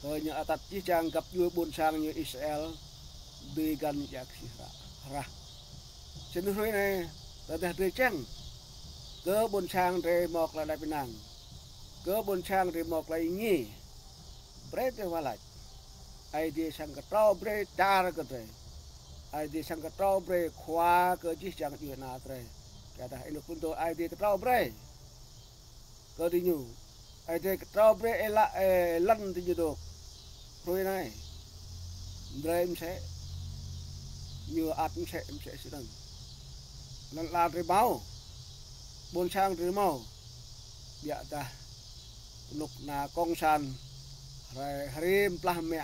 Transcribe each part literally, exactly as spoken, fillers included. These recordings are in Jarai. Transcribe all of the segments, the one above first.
Kơ ñu atăt jih jang găp djuai ƀôn sang ñu Israel, dưi găn jak sih hră, hrah. Sĭt hrơi anai, tơdah drơi čang kơ ƀôn sang drơi mâo tơlơi đăp ênang, kơ ƀôn sang drơi mâo tơlơi êngiê, brơi drơi wah lač. Aê Diê srăng kơtrâo brơi čar kơ drơi. Aê Diê srăng kơtrâo brơi khua kơ jih jang djuai ana drơi. Kơ tơdah ênuk phŭn tơ Aê Diê kơtrâo brơi kơ diñu. Aê Diê kơtrâo brơi ê la, ê lăn diñu dôk. Hrơi anai, drơi msĕ, ñu ăt msĕ, msĕ snăn. Lăn ala drơi mâo, ƀôn sang drơi mâo. Biă dah kơnuk kơna kông san, hrơi, hrơi plah mă,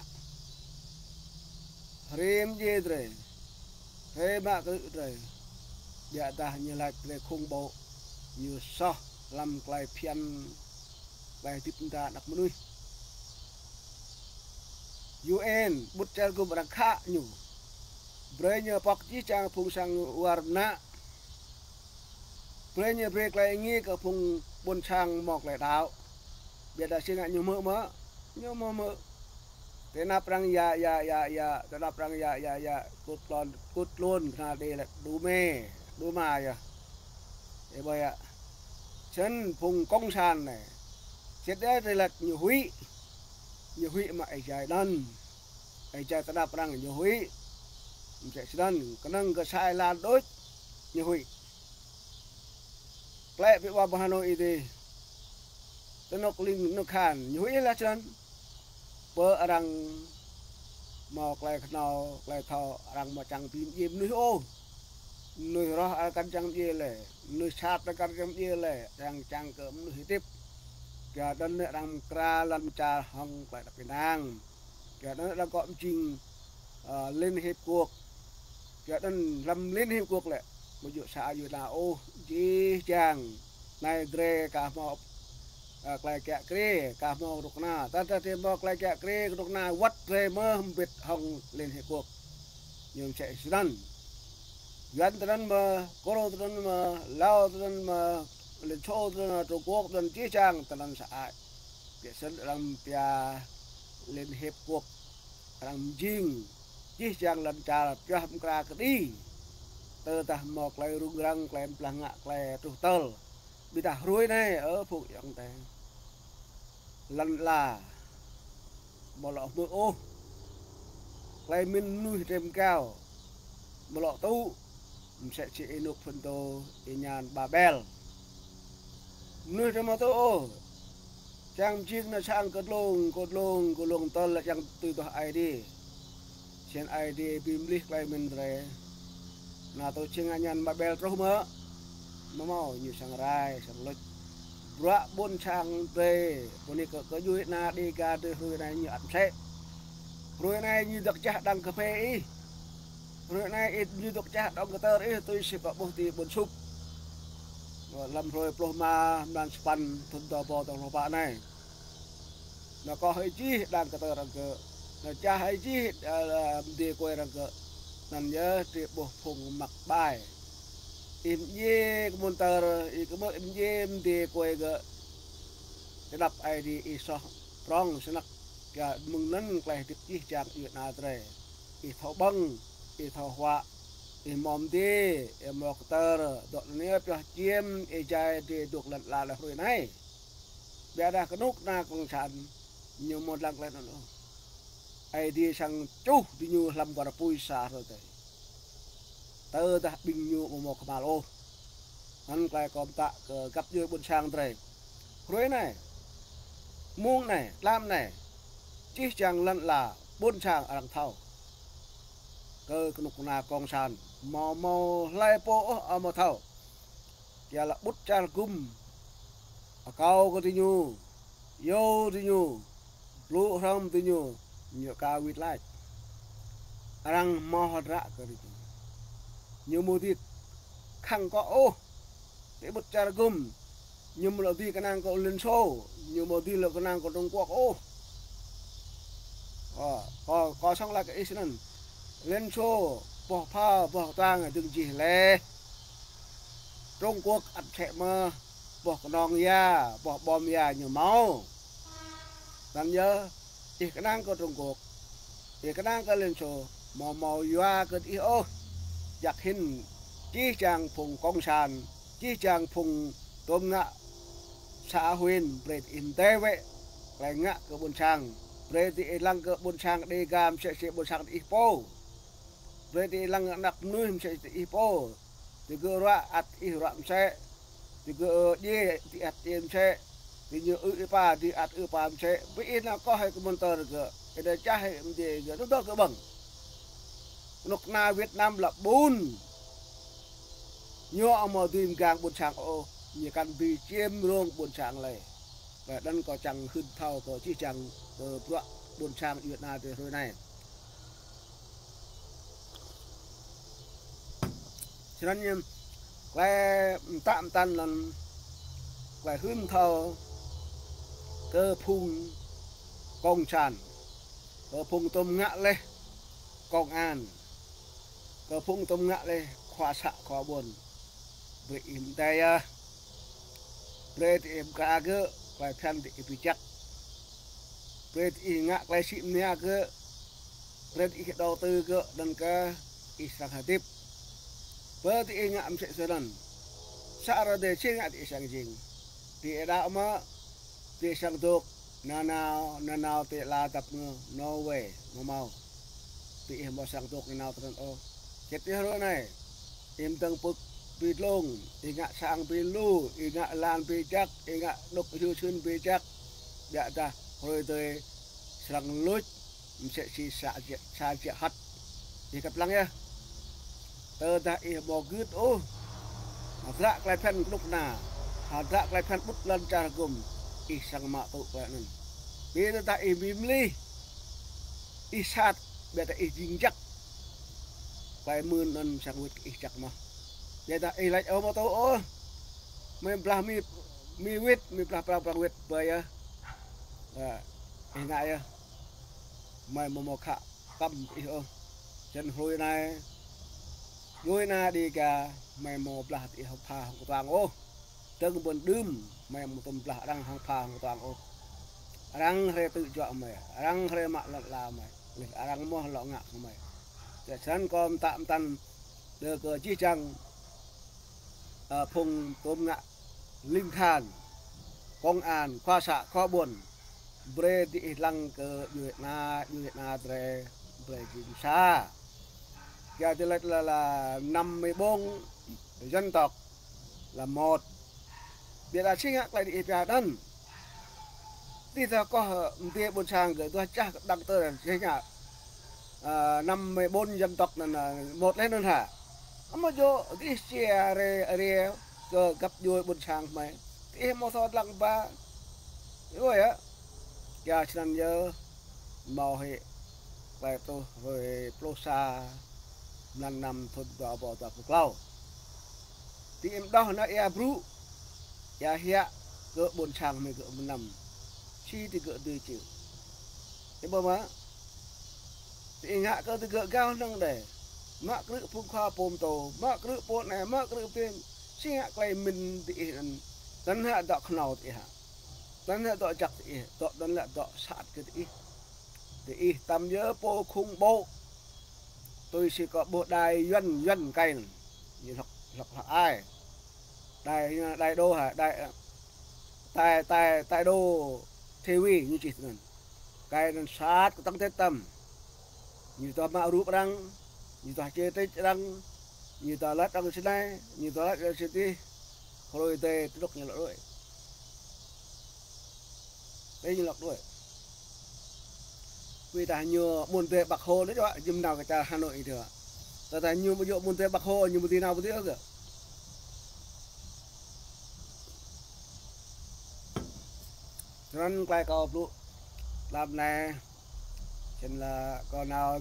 hrơi mdjiê drơi, hrơi mă krư̆ drơi. Biă dah ñu lač drơi khủng bố, ñu soh hlăm tơlơi phiăn, tơlơi hơdip mơta anak mơnuih. U N, ƀŭt čar gum arăng khă ñu. Brơi ñu pŏk jih jang phung sang war mơnă. Brơi ñu brơi tơlơi êngiê kơ phung ƀôn sang mâo tơlơi đăo. Biă dah si ngă ñu hmư̆ mơ̆, ñu hmư̆ hmư̆. Tơnap arăng yă, yă, yă, yă, tơnap arăng yă, yă, yă, kŭt tlôn, kŭt tlôn kơna đe lĕ đu mê, đu ma yơh. Ê ƀơi yă. Snăn phung kông san anai, sĭt đe drơi lač ñu huĭ, ñu huĭ mă êjai anăn. Êjai tơnap arăng ñu huĭ. Msĕ snăn, kơnơ̆ng kơ sa êlan đôč, ñu huĭ. Klĕ pĭ wa ƀơ Hà Nội dih, tơnŭk ling tơnŭk khan, ñu huĭ lač snăn. Pơ arăng mâo tơlơi khnâo, tơlơi thâo, arăng mâo čang bi mdjiê mơnuih ôh. Mơnuih roh arăng kăn čang mdjiê lĕ, mơnuih sat arăng kăn čang mdjiê lĕ, arăng čang kơ mơnuih hơdip. Kơ anăn arăng mkra lăn čar hŏng tơlơi đăp ênang. Kơ anăn arăng kŏ mjing, ơ, Liên Hiệp Quốc. Kơ anăn hlăm Liên Hiệp Quốc lĕ, ƀu djơ̆ sa djuai ana ôh, jih jang. Anai drơi ka hmâo, ơ, tơlơi kiă kriê, ka hmâo kơnuk kơna. Tơdah drơi mâo tơlơi kiă kriê, kơnuk kơna wăt drơi mơh mbĭt hŏng Liên Hiệp Quốc. Ñu msĕ snăn. Yuăn tơnăn mơh, Kôrô tơnăn mơh, Lao tơnăn mơh, Liên Xô tơnăn mơh, Trung Quốc tơnăn, jih jang tơnăn sơăi. Biă snăn arăng pia Liên Hiệp Quốc, arăng mjing jih jang lăn čar pioh mkra kơđi. Tơdah mâo tơlơi rŭng răng, tơlơi plah ngă, tơlơi truh tơl. Ƀiădah hrơi anai, ơ phung ayŏng adei, lăn ala ƀu lŏ hmư̆ ôh. Tơlơi mĭn mơnuih drơi mgao ƀu lŏ tŭ, msĕ si ênuk phŭn tơ êñan Babel. Mơnuih drơi mâo tŭ ôh. Čang mjing nao sang kơ dlông, kơ dlông, kơ dlông tơl čang tui duah Aê Diê. Snăn Aê Diê bi mlih tơlơi mĭn drơi. Nao tŭ jing êñan Babel truh mơ̆? Mâo mâo, ñu srăng rai, srăng luč. Bruă ƀôn sang drơi, pô ni kơ, kơ djuai ana Đêga drơi hrơi anai ñu ăt msĕ. Hrơi anai ñu dŏ čah đang kơphê ih. Hrơi anai ih ñu dŏ čah đang kơtơr ih tui si pă ƀuh ti ƀuôn Sŭp. Ơ, hlăm hrơi pluh ma, mlan sapăn, thŭn dua ƀâo dua pluh pă anai. Nao koh ih jih đang kơtơr arăng gơ̆. Nao čah ih jih, ơ, mdê kuê arăng gơ̆. Anăn yơh drơi ƀuh phung măk ƀai. Ih mdjiê kơ mơ̆ng tơr, ih kơ mơ̆ng ih mdjiê mdê kuê gơ̆. Tơnap Aê Diê ih soh prŏng snăk. Kơ mơ̆ng anăn tơlơi hơdip jih jang djuai ana drơi. Ih thâo ƀơ̆ng, ih thâo huă, ih mâo mdê, ih mâo kơtơr, dŏ anăn yơh pioh čiêm, êjai drơi dôk lăn ala lĕ hrơi anai. Biă dah kơnuk kơna kông san, ñu mâo dlăng tơlơi anăn ôh. Aê Diê srăng čuh diñu hlăm war apui sa hrơi tơi. Tơdah ƀing ñu ƀu mâo kơmăl ôh. Anăn tơlơi kâo mtă kơ găp djuai ƀôn sang drơi. Hrơi anai, mông anai, tlam anai, jih jang lăn ala, ƀôn sang arăng thâo. Kơ kơnuk kơna kông san, mâo mâo hlơi pô ôh amâo thâo. Kiăng lĕ ƀŭt čar gum, akâo kơ diñu, iâu diñu, blŭ hrŏm diñu, ñu ka wĭt lač. Arăng mâo hơdră kơ diñu. Ñu mơ̆ dĭt khăng kŏ ôh, ti ƀŭt čar gum, ñu mơ̆ lŏ dưi kơnang kơ Liên Xô, ñu mơ̆ dưi lŏ kơnang kơ Trung Quốc ôh. Ơ, kâo, kâo song lač kơ ih snăn. Liên Xô, boh phao, boh tuang, dơ̆ng jih leh. Trung Quốc ăt msĕ mơh, boh kơnong ia, boh bom ia ñu mâo. Anăn yơh, Ih kơnang kơ Trung Quốc, ih kơnang kơ Liên Xô, hmâo hmâo yua kơ ih ôh. Jăk hĭn, jih jang phung cộng sản, jih jang phung tôm ngă xã huyện, brơi ih mơdai wơ̆t tơlơi ngă kơ ƀôn sang. Brơi ih lăng kơ ƀôn sang Đêga mơsĕ si ƀôn sang ih pô. Brơi ih lăng ană mơnuih mơsĕ si ih pô. Tơgơ̆ ruă ăt ih ruă mơsĕ. Tơgơ̆ djai ăt djai mơsĕ. Tơgơ̆ ư ih pa ăt ư ih pa mơsĕ. Brơi ih nao koh hĭ kơ mơ̆n tơl gơ̆. Ih đa čah hĭ mơdai gơ̆. Tơdơi gơ̆ ƀơ̆ng. Kơnuk kơna Việt Nam lăp ƀun. Ñu hmâo dưi mơgang ƀôn sang ôh. Ñu kăn dưi čiêm rông ƀôn sang lơi. Tơlơi anŭn kâo čang hưn thâo kơ jih jang kơ bruă ƀôn sang Việt Nam tơ hrơi anai. Snăn ñu tơlơi mtă mtăn lăn tơlơi hưn thâo kơ phung cộng sản, kơ phung tôm ngă leh công an, kơ phung tôm ngă leh khua să khua ƀôn. Brơi ih mơdai yơh. Brơi ih pơkra gơ̆, tơlơi phiăn ih ƀu čăk. Brơi ih ngă tơlơi sĭ mơnia gơ̆. Brơi ih đầu tư gơ̆, anŭn kơ ih srăng hơdip. Brơi ih ngă mơsĕ snăn. Să rơdêh či ngă ih srăng jing. Ih đaŏ mă, ih srăng dŏ nanao, nanao ti la dăp ngơ, no way, hmâo hmâo. Ih hmâo srăng dŏ nanao tơnăn ôh. Čĕt ih hrơi anai. Ih mơdơ̆ng pưk ƀu dlông, ih ngă sang ƀu lu, ih ngă lan ƀu čăk, ih ngă anŭk hyu sưn ƀu čăk. Biă dah hrơi tơi srăng luč, mơsĕ si sa jĕ, sa jĕ hăt. Ih kăp lăng yơh. Tơdah ih hmâo gưt ôh hơdră tơlơi phiăn kơnuk kơna, hơdră tơlơi phiăn ƀut lăn čar hgŭm, ih srăng mă tŭ tơlơi anŭn. Bi tơdah ih bi mlih, ih sat, biă dah ih jing jăk, tơlơi mưn anŭn srăng wĭt kơ ih jăk mơh. Biă dah ih laĭ ôh hmâo tŭ ôh. Mơi blah mi, mi wĭt, mơi blah prăng prăng wĭt, ƀơi yơh. Ih ngă yơh. Mơi hmâo hmâo khă tăm ih ôh. Čăn hrơi anai, djuai ană Đêga, mơi hmâo blah ih hăng pha hăng kơtuang ôh. Dơ̆ng ƀôn đưm, mơi hmâo tŭm blah arăng hăng pha hăng kơtuang ôh. Arăng hrơi tŭ juă mơi, arăng hrơi mă lŏn ala mơi. Leh arăng mơ̆ lŏ ngă kơ mơi. Tơlơi snăn kâo mtă mtăn đơ kơ jih jang, ơ, phung tôm ngă ling than, công an, khua să khua ƀôn. Brơi ih lăng kơ djuai ană, djuai ană drơi, brơi jing sa. Kiăng tơlơi laĭ là, là năm mươi bốn dân tộc là một. Biă dah či ngă tơlơi ih pia anŭn. Tơdah kâo mơdai ƀôn sang gơ̆, tơdah čah kơ đăng tơ či ngă, ơ, năm mươi bốn dân tộc anŭn, ơ, một leh anŭn hă. Hmâo djơ̆ ih či rê rê kơ găp djuai ƀôn sang mơi. Ih hmâo thâo lăng ba. Ơ yơh. Kiăng snăn yơh. Hmâo hĭ tơlơi truh hrơi pluh sa mlan năm thŭn dua rơbâo dua pluh klâo. Ti ih mơđoh nao ia brŭ, ia hiă kơ ƀôn sang mơi gơ̆ mơnăm. Či tơgơ̆ dưi čư. Ih ƀuh mơ̆? Ti ih ngă kơ tơgơ̆ gao năng đe. Mă krư̆ phung khua pô mtô, mă krư̆ pô anai, mă krư̆ pô adih. Či ngă tơlơi mĭn ti ih anŭn. Anŭn hă dŏ kơhnâo ti ih hă. Anŭn lĕ dŏ jăk ti ih, dŏ anŭn lĕ dŏ sat kơ ti ih. Ti ih tăm yơh pô khủng bố. Tui si kâo ƀuh đài Yuăn, Yuăn kơi anŭn. Ñu hlŏk, hlŏk, hlŏk ai. Đài, đài đô hă, đài, tai, tai, tai đô ti vi ñu čih anŭn. Kơi anŭn sat kơ tăng tết tăm. Ñu tơdah mă rup arăng, ñu tơdah čê trĕč arăng, ñu tơdah laĭ arăng snei, ñu tơdah laĭ arăng sĭt. Hrơi tơi tơdrŭk ñu lŏk đuaĭ. Tơi ñu lŏk đuaĭ. Ƀiădah ñu mơ̆n tơi Bác Hồ anŭn djơ̆, jing nao kơ čar Hà Nội djơ̆. Tơdah ñu ƀu djơ̆ mơ̆n tơi Bác Hồ, ñu ƀu dưi nao ƀu dưi ôh. Snăn tơlơi kâo blŭ tlam anai. Snăn lĕ kâo nao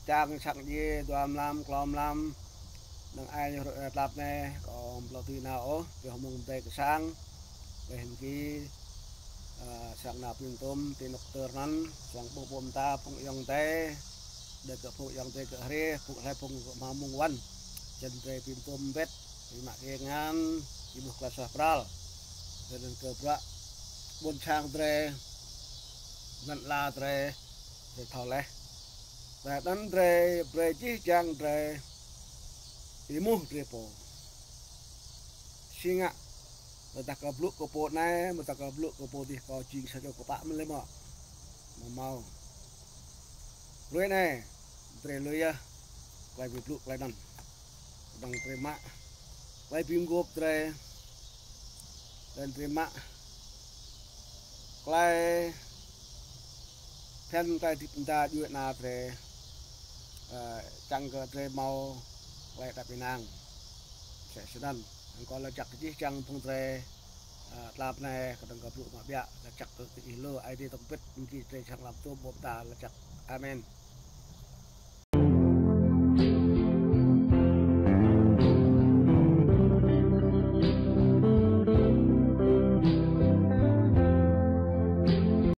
čang sang djiê dua mlam, klâo mlam. Năng ai ñu rơ̆ tlam anai, kâo ƀlŏr tui nao ôh, pioh mơ̆ng mơdei kơ sang. Leh anŭn ki, ơ, sang nao pĭn tôm, ti anŏ tơr anŭn, sang ƀuh ƀô̆ mơta, phung ayŏng adơi. Đơi kơ phung ayŏng adơi kơ hrih, phung hlơi phung kơ hmâo mơ̆ng wăn. Čăn drơi pĭn tôm ƀĕt. Ih mă kiăng ngăn, ih ƀuh tơlơi suaih pral. Tơdơi anŭn kơ bruă ƀôn sang drơi. anăn ala drei, drei thâo laih. Tơdah anăn drei, brei jih jang drei, êmuh drei pô. Si ngă, tơdah kâo blŭ kơ pô anai, tơdah kâo blŭ kơ pô dih, kâo jing sa čô kpă mơ̆n lĕ mơ̆. Amâo mâo. Hruê anai, drei lui yơh, klei bi blŭ klei anăn. Kơnơ̆ng drei mă klei bi mguôp drei, leh anăn drei mă klei phiăn klei hdĭp mda djuê ana drei, ơ, čiăng kơ drei mâo klei êđăp ênang. Msĕ snăn, hăng kâo lač jăk kơ jih jang phung drei, ơ, tlam anai, kơnơ̆ng kâo blŭ mă ƀiă, lač jăk kơ ih lu, Aê Diê dôk mbĭt, mơ̆ng drei čang lăm tôm ƀô̆ mta, lač jăk. Amen.